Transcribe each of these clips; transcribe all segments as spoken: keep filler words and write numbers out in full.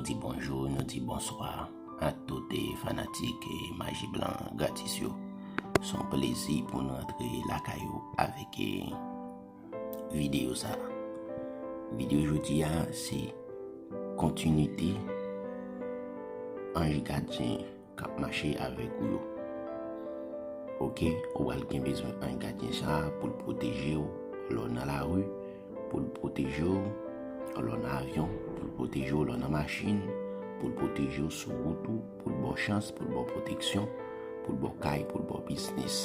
Nou di bonjou, nou di bonswa a tout, e, fanatik, e, Maji Blan gratis yo. Se yon plezi pou nou antre lakay ou avèk, e, videyo sa a. Videyo jodi a, se kontinite anj gadyen k ap mache avèk ou yo. Oke, ou pral gen bezwen anj gadyen sa a pou l pwoteje w lè w nan lari, pou l pwoteje w lè w nan avyon, pou l pwoteje w lè w nan machin, pou l pwoteje w sou wout ou, pou l ba w chans, pou l ba w pwoteksyon, pou l ba w kay, pou l ba w biznis.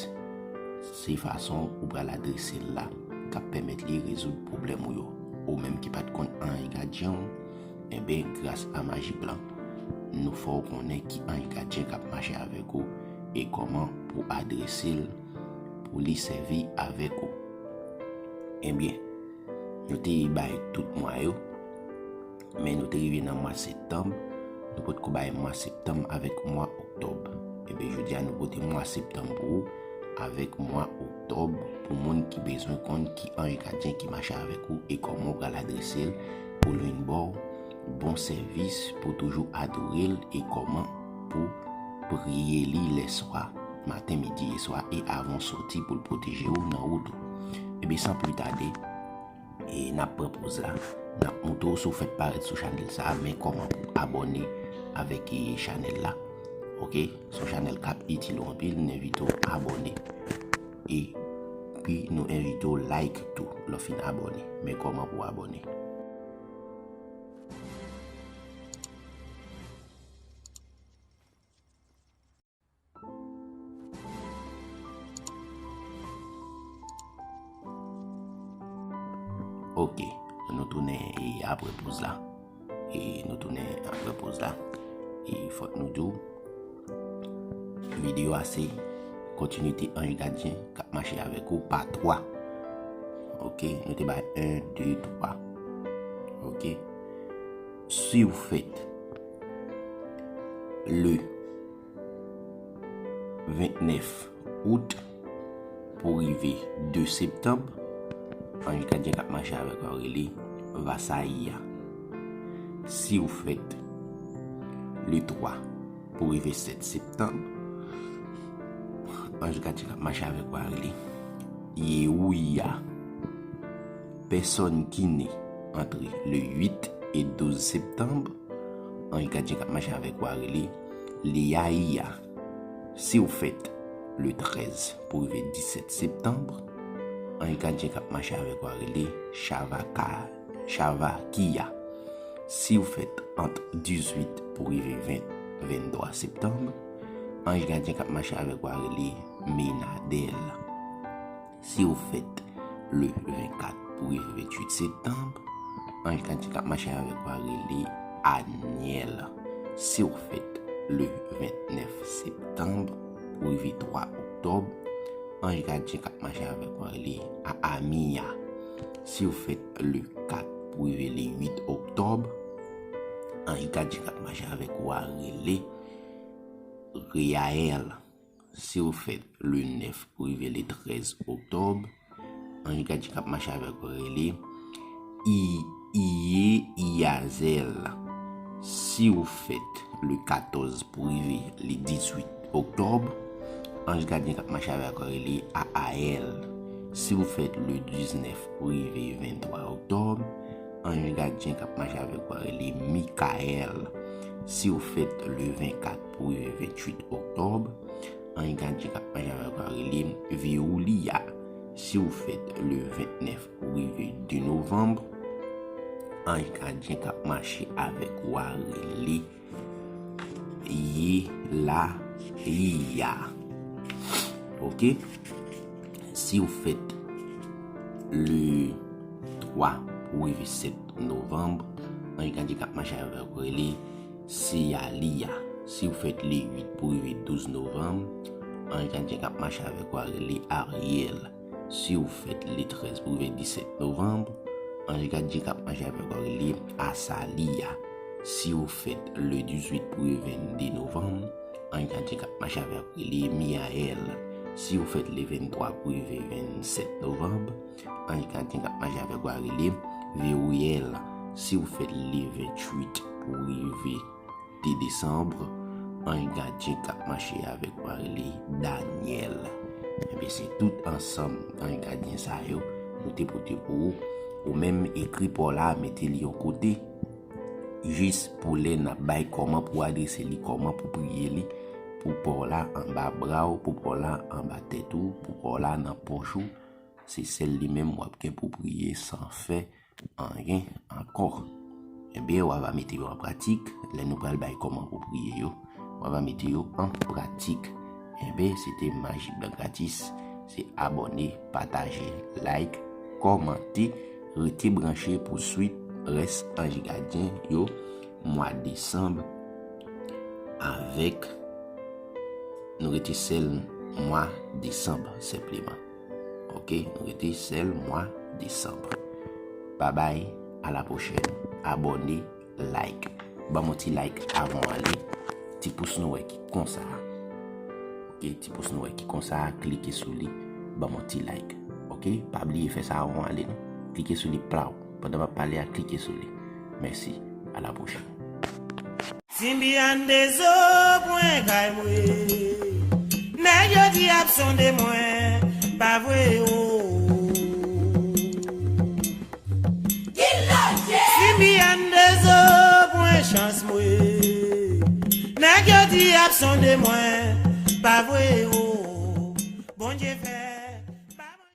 Se fason ou pral adrese l la k ap pèmèt li rezoud pwoblèm ou yo. Ou menm ki pa t konn anj gadyen w, enben, gras a Maji Blan, nou fè w konnen ki anj gadyen k ap mache avèk ou e kòman pou adrese l pou li sèvi avèk ou. Ebyen, nou te bay tout mwa yo, men nou te rive nan mwa septanm, nou potko bay mwa septanm avèk mwa oktòb. Ebyen, jodi a nou pote mwa septanm pou ou avèk mwa oktòb pou moun ki bezwen konn ki anj gadyen ki mache avèk ou e kòman w pral adrese l pou l vin ba w bon sèvis, pou toujou adore l e kòman pou priye li lèswa, maten, midi e swa e avan w soti pou l pwoteje w nan wout ou. Ebyen, san pli tade, e n ap pran poz la. N ap montre w si w fèk parèt sou chanèl sa a, men kòman pou abòne avèk, e, chanèl la. Oke? Se yon chanèl k ap itil ou anpil, n envite w abòne. Epi nou envite w like tou lè w fin abòne. Men kòman pou w abòne. Oke, nou tounen, e, apre poz la. E nou tounen apre poz la. E fòk nou di w, videyo a se kontinite anj gadyen k ap mache avèk ou, pa twa. Oke, nou te bay en, de, twa. Oke. Si w fèt le vennèf out pou rive de septanm, anj gadyen k ap mache avèk ou a rele Vasayiya. Si w fèt le twa pou rive sèt septanm, anj gadyen k ap mache avèk ou a rele Yewouya. Pèsòn ki ne antre le uit e douz septanm, anj gadyen k ap mache avèk ou a rele Liyayiya. Si w fèt le trèz pou rive disèt septanm, anj gadyen k ap mache avèk ou a rele Chavaka, Chavakiya. Si w fèt ant dizuit pou rive ven, venntwa septanm, anj gadyen k ap mache avèk ou a rele Menadèl. Si w fèt le vennkat pou rive venntuit septanm, anj gadyen k ap mache avèk ou a rele Anyèl. Si w fèt le vennèf septanm pou rive twa oktòb, anj gadyen k ap mache avèk ou a rele Aamiya. Si w fèt le kat pou rive le uit oktòb, anj gadyen k ap mache avèk ou a rele Reyayèl. Si w fèt le nèf pou rive le trèz oktòb, anj gadyen k ap mache avèk ou rele I, Iye Iyazèl. Si w fèt le katòz pou rive le dizuit oktòb, anj gadyen k ap mache avèk ou rele Aayèl. Si w fèt le diznèf pou rive venntwa oktòb, anj gadyen k ap mache avèk ou rele Mikayèl. Si w fèt le vennkat pou rive venntuit oktòb, anj gadyen k ap mache avèk ou a rele Vewouliya. Si w fèt le vennèf pou rive de novanm, anj gadyen k ap mache avèk ou a rele Yelayiya. Oke? Si w fèt le twa pou rive sèt novanm, anj gadyen k ap mache avèk ou rele Seyaliya. Si w fèt le uit pou rive douz novanm, anj gadyen k ap mache avèk ou a rele Aryèl. Si w fèt le trèz pou rive disèt novanm, anj gadyen k ap mache avèk ou a rele Asaliya. Si w fèt le dizuit pou rive vennde novanm, anj gadyen k ap mache avèk ou rele Miyayèl. Si w fèt le venntwa pou rive vennsèt novanm, anj gadyen k ap mache avèk ou a rele Vewouyèl. Si w fèt le venntuit pou rive de desanm, anj gadyen k ap mache avèk mari li, Danyèl. Ebyen, se tout ansanm anj gadyen sa yo, nou te pote pou ou. Ou menm, ekri pa w la, mete li yon kote, jis pou lè n ap bay kòman pou adrese li, kòman pou priye li, pou pa w la anba bra w, pou pa w la anba tèt ou, pou pa w la nan pòch ou. Se sèl li menm w ap gen pou priye san fè anyen ankò. Ebyen, w a va mete yo an pratik. Lè nou pral bay kòman pou priye yo, w a va mete yo an pratik. Ebyen, se te Maji Blan Gratis. Se abòne, pataje, like, kòmante, rete branche pou swit rès anj gadyen yo mwa desanm avèk nou rete sèl mwa desanm senpleman. Ok, nou rete sèl mwa desanm. Babay, a la pwochèn. Abòne, like. Ban m yon ti like avan w ale. Ti pous nou wè ki konsa. Ok, ti pous nou wè ki konsa, klike sou li. Ban m yon ti like. Ok, pa bliye fè sa avan w ale non. Klike sou li plaw. Pandan m ap pale a, klike sou li. Mèsi. A la pwochèn. Simbi an de zo pwen kay mwe. Nèg yo di ap sonde mwen, pa vre o. Simbi an de zo pwen chans mwe. Nèg yo di ap sonde mwen, pa vre